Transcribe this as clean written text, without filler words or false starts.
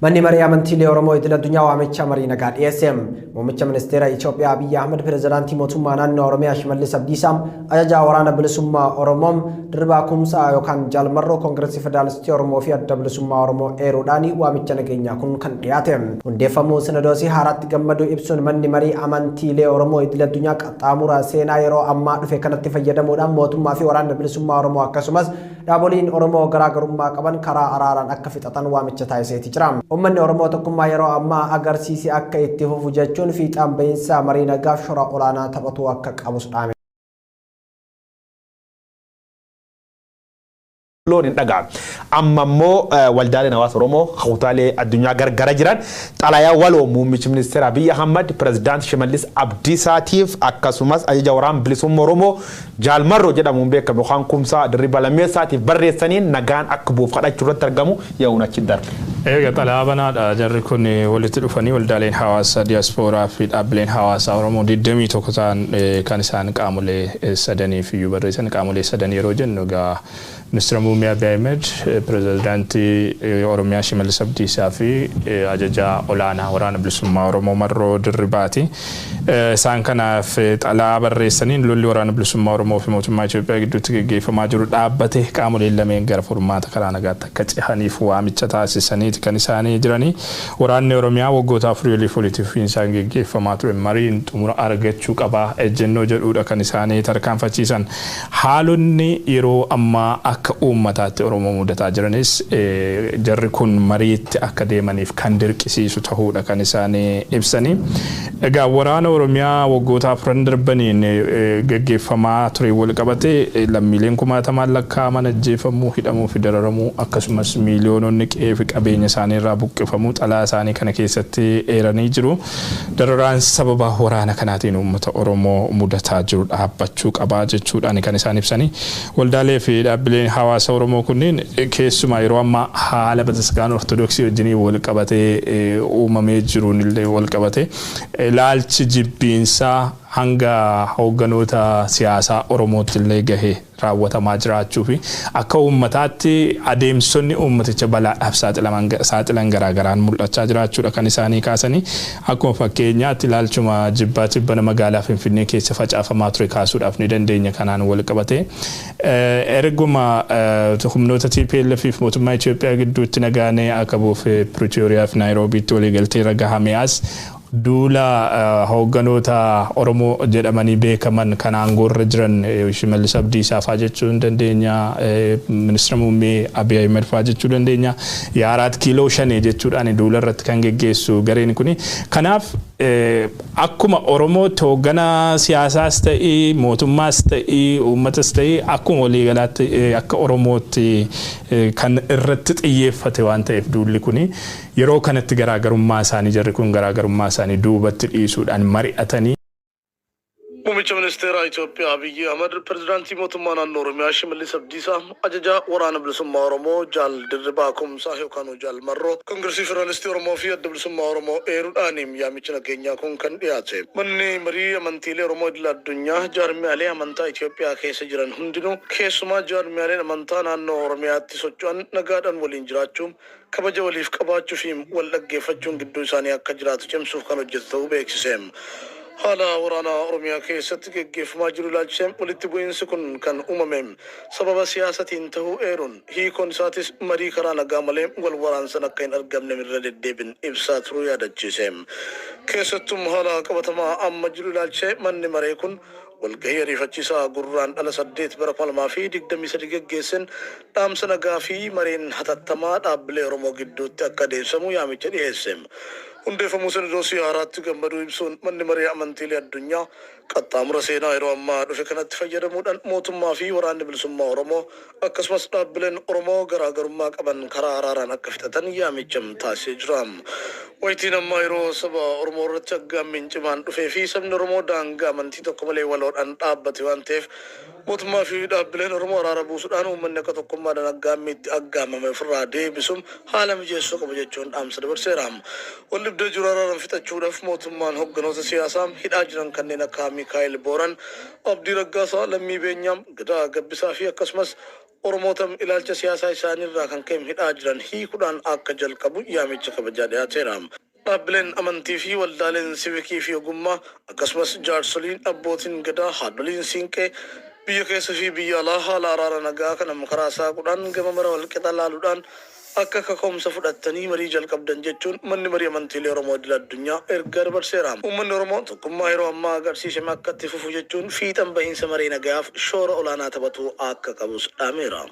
Manni Maree Amantiilee Oromoo Idil Addunyaa waamicha marii nagaa dhiyeesse. Muummicha Ministeera Itoophiyaa Abiyyi Ahmad, Pirezidaantii Mootummaa Naannoo Oromiyaa Shimallis Abdiisaa, Ajajaa Waraana Bilisummaa Oromoo Dirribaa Kumsaa yookaan Jaal Marroo, Koongiresii Federaalistii Oromoo fi Adda Bilisummaa Oromoo eeruudhaan waamicha nageenyaa kun kan dhiyaate. Hundeeffamuu Sinodoosii haaraatti gammaduu ibsuun Manni Marii Amantiilee Oromoo Idil Addunyaa qaxxaamura seenaa yeroo ammaa dhufe kanatti fayyadamuudhaan mootummaa fi Waraanni Bilisummaa Oromoo akkasumas Dhaaboliin Oromoo garaa garummaa qaban karaa araaraan akka fixatan waamicha taasiseeti jira. Ummanni Oromoo tokkummaa yeroo ammaa agarsiise akka itti fufu jechuun fiixaan bahinsa marii nagaaf shora olaanaa taphatuu akka qabus dhaame. Loon hin dhaga'amu. Amma immoo waldaaleen hawaasa Oromoo kutaalee addunyaa gargara jiran xalayaa waloo muummichi ministeera Abiy Ahmad, pirezidaant Shimallis Abdiisaatiif akkasumas ajaja waraan bilisummaa Oromoo Jaal Marroo jedhamuun beekamu yookaan Kumsaa Dirriba Lammeessaatiif barreessaniin nagaan akka bu'uuf kadhachuu irratti argamu yeroon achi darbe. Eega xalayaa banaadha jarri kun walitti dhufanii waldaaleen hawaasa diyaaspooraa fi dhaabbileen hawaasaa Oromoo 21 ta'an kan isaan qaamolee sadaniif iyyuu barreessan. Qaamolee sadan yeroo jennu egaa Ministira Muummee Abiy Ahimed, Pirezidaantii Oromiyaa Shimallis Abdiisaa fi Ajajaa Olaanaa Waraana Bilisummaa Oromoo Marroo Dirribaati. Isaan kanaaf xalayaa barreessaniin lolli Waraana Bilisummaa Oromoo fi mootummaa Itoophiyaa gidduutti geggeeffamaa jiru dhaabbatee qaamoleen lameen gara furmaata karaa nagaatti akka cehaniif waamicha taasisaniiti kan isaanii jiranii. Waraanni Oromiyaa waggoota afurii oliif walitti fufiinsaan geggeeffamaa ture mariin xumura argachuu qaba ejjennoo jedhuudha kan isaanii tarkaanfachiisan. Haalonni yeroo ammaa akka uummataatti Oromoo mudataa jiranis jarri kun mariitti akka deemaniif kan dirqisiisu tahuudha kan isaan ibsani. Egaa waraana Oromiyaa waggoota afran darbaniin gaggeeffamaa tureen walqabatee lammiileen kumaatamaan lakkaa'aman ajjeefamuu, hidhamuu fi dararamuu akkasumas miiliyoononni qe'ee fi qabeenya isaanii irraa buqqifamuu xalayaa isaanii kana keessatti eeranii jiru. Dararaan sababa waraana kanaatiin uummata Oromoo mudataa jiru dhaabbachuu qaba jechuudhaan kan isaan ibsani. Waldaalee fi dhaabbileen hawaasa Oromoo kunniin keessumaa yeroo ammaa haala bataskaana Ortodoksii wajjiniin wal qabatee uumamee jiruun illee wal qabatee ilaalchi jibbiinsaa hanga hoogganoota siyaasaa Oromootti illee gahe raawwatamaa jiraachuu fi akka uummataatti adeemsonni uummaticha balaadhaaf saaxilaman saaxilan garaa garaan mul'achaa jiraachuudha kan isaanii kaasanii. Akkuma fakkeenyaatti ilaalchuma jibbaa tibbana magaalaa Finfinnee keessa facaafamaa ture kaasuudhaaf ni dandeenya kanaan wal qabatee. Erguma humnoota tplf fi mootummaa Itoophiyaa gidduutti nagaan akka bu'uuf Piritooriyaa fi Naayiroobiitti waliigalteerra gahamee as Duula hoogganoota Oromoo jedhamanii beekaman kan aangoorra jiran Shimallis Abdiisaa faa jechuu ni dandeenya, Ministira Muummee Abiy Ahimad faa jechuu dandeenya. Yaaraat Kiiloo Shanee jechuudhaan duula irratti kan geggeessu gareen kuni. Kanaaf akkuma Oromootti hooggana siyaasaas ta'ii, mootummaas ta'ii, uummatas ta'ii akkuma waliigalaatti akka Oromootti kan irratti xiyyeeffate waan ta'eef duulli kuni Yeroo kanatti garaagarummaa isaanii jarri kun garaagarummaa isaanii duubatti dhiisuudhaan mari'atanii. Muummicha Ministeeraa Itoophiyaa Abiyyi Ahmad, Pirezidaantii Mootummaa Naannoo Oromiyaa Shimallis Abdiisaa, Ajajaa Waraana Bilisummaa Oromoo Jaal Dirribaa Kumsaa yookaan Jaal Marroo, Kongiresii Federaalistii Oromoo fi Adda Bilisummaa Oromoo eeruudhaani yaamichi nageenyaa kun kan dhiyaate. Manni Marii Amantiilee Oromoo Idil Addunyaa jaarmiyaalee amantaa Itoophiyaa keessa jiran hundinuu keessumaa jaarmiyaaleen amantaa naannoo Oromiyaatti socho'an nagaadhaan waliin jiraachuu, kabaja waliif qabaachuu fi wal dhaggeeffachuun gidduu isaanii akka jiraatu cimsuuf kan hojjetu ta'uu beeksise. Haala waraanaa Oromiyaa keessatti geggeeffamaa jiru ilaalchisee walitti bu'iinsi kun kan uumame sababa siyaasatiin tahuu eeruun, hiikoon isaatis marii karaa nagaa malee wal waraansan akka hin argamne irra deddeebin ibsaa turuu yaadachiise. Keessattuu haala qabatamaa amma jiru ilaalchisee manni maree kun Walgahii ariifachiisaa Gurraandhala 8 bara 2023 geggeessen dhaamsa nagaa fi mariin hatattamaa dhaabbilee Oromoo gidduutti akka adeemsifamu yaamicha dhiheesse. Hundeeffamuu Sinodoosii haaraatti gammaduu ibsuun Manni Maree Amantiilee Addunyaa qaxxaamura seenaa yeroo ammaa dhufe kanatti fayyadamuudhan mootummaa fi Waraanni Bilisummaa Oromoo akkasumas dhaabbileen Oromoo garaa garummaa qaban karaa araaraan akka fixatan yaamicha taasisee jira. Waytiin ammaa yeroo saba Oromoo irratti aggaammiin cimaan dhufee fi sabni Oromoo daangaa amantii tokko malee waloodhaan dhaabbate waan ta'eef mootummaa fi dhaabbileen Oromoo araara buusuudhaan uummanni akka tokkummaadhaan aggaammii itti aggaamame ofirraa deebisu haala mijeessuu qabu jechuun dhaamsa dabarseera. Waldhibdee jiru araaraan fixachuudhaf mootummaan hogganoota siyaasaa hidhaa jiran kanneen akka Mikaa'el Booran, Abdii Raggaasaa, Lammii Beenyaa, Gadaa Gabbisaa fi akkasumas Oromoota ilaalcha siyaasaa isaaniirraa kan ka'e hidhaa jiran hiikuudhaan akka jalqabu yaamicha kabajaa dhiyaateera. Dhaabbileen amantii fi waldaaleen siivikii fi ogummaa, akkasumas jaarsoliin, abbootiin gadaa, haadholiin siinqee biyya keessa fi biyya alaa haala araara nagaa kana karaa saaquudhaan gama mara walqixa laaluudhaan akka kaka'umsa fudhattanii marii jalqabdan jechuun Manni Marii Amantiilee Oromoo Idil Addunyaa ergaa dabarseera. Uummanni Oromoo tokkummaa yeroo ammaa agarsiise akka itti fufu jechuun fiixan bahiinsa marii nagayaaf shoora olaanaa taphatu akka qabus dhaameera.